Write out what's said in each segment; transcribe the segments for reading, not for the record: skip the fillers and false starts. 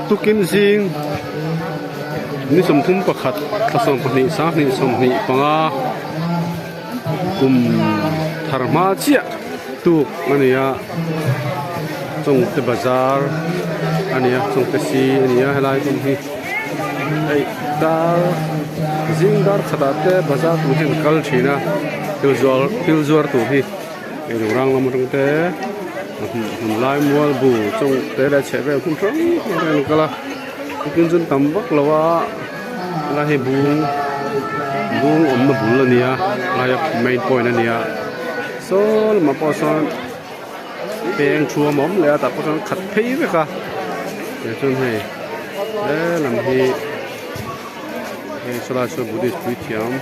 Tukin zing ni 31 thla 12 sanghnih 25 kum thar hma chiah tuk a ni a Chawngte bazar a ni a Chawngte si a ni a helai hmun hi hei dar zing dar khatah te bazar tur hian an kal thin a thil zuar thil zuar tur hi eitur rang lam atang te hmun lai mual bu Chawngte leh a chheh vel hmun hrang hrang te an kal a tukin chu an tam vak lo a helai hi bung bung awmna bul a ni a helai a main point a ni a saw lamah pawh sawn peng thuam a awm leh a tah pawh chuan khat phei vek a tah chuan hei helam hi hei sawlai saw buddhist puithiam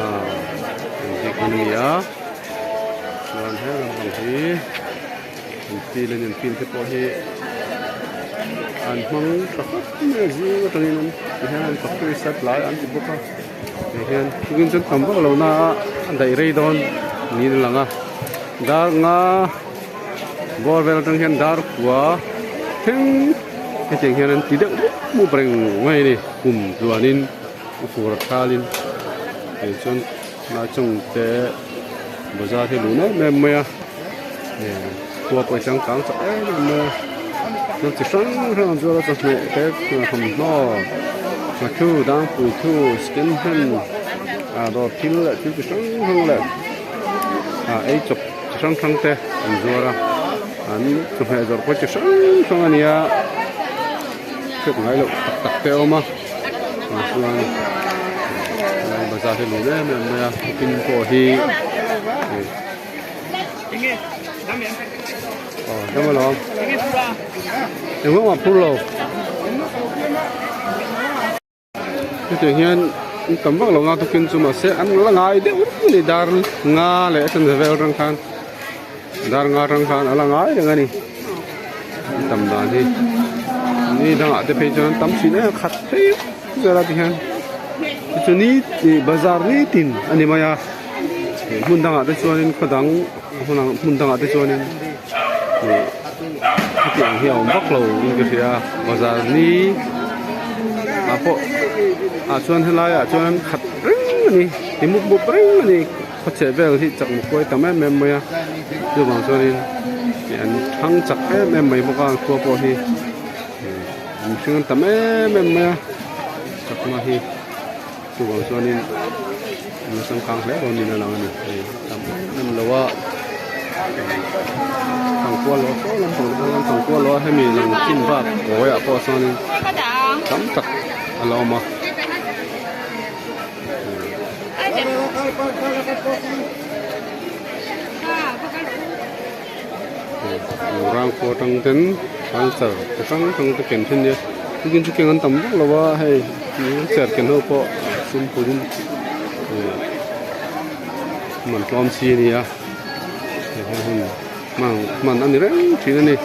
ah biakin a ni a chuan he lampang hi an field a ni an field te pawh hi an hmang tha khawp mai a zing atangin an tihian an practice a tlai an ti bawk a tihian tukin chuan tam vak lo na a a daih rei dawn niin a lang a dar nga bawr vel atang hian dar kua thleng hetiang hian an ti deuh mup mup reng mai a ni kum tluanin a fur a thalin tichuan lai chung te bazar hi luh em em mai a khua pawh hi changkang chak em em mai a thil chi hrang hrang an zuar a chawhmeh te thawmhnaw nghathu dangpui thu skin hand ah dawr thil leh thil chi hrang hrang leh ah ei chawp chi hrang hrang te an zuar a an chawhmeh zawrh pawh chi hrang hrang a ni a hriat ngai loh tak tak te a awm a tah chuan bazar hi nuam em em mai a thupin pawh hi aw dam alawm engmah phur lo hetiang hian an tam vak lo nga tukin chu mahse an la ngai deuh reng a ni dar nga leh a chanve vel atang khan dar nga atang khan a la ngai reng a ni an tam dan hi ni dangah te phei chuan an tam thin em a khat phei zel a tihian chu ni ih bazar nitin a ni mai a hmun dangah te chuanin khaw dang hmun dangah te chuanin ih hetiang hi a awm vak lo in ka hria bazar ni ah pawh ah chuan helai ah chuan khat reng a ni ti mup mup reng a ni khaw chheh vel hi chak mawkuai tam em em mai a chuvang chuanin ih an thang chak em em mai bawk a an khua pawh hi mihring an tam em em mai a chakma hi. Chuvang chuanin an la changkang hle dawn niin a lang a ni hei tam em em lo a thangkua lo saw lampang te pawh hian thangkua lo a hemi lang chin bak kawiah pawh sawnin tam tak a la awm a. Rangkhaw atang ten culture chi hrang hrang te ken thin nia tukin chu keng an tam vak lo a hei chair ken ho pawh simple in man tlawm chi a ni a hei hi hun hman hman a ni reng thin a ni.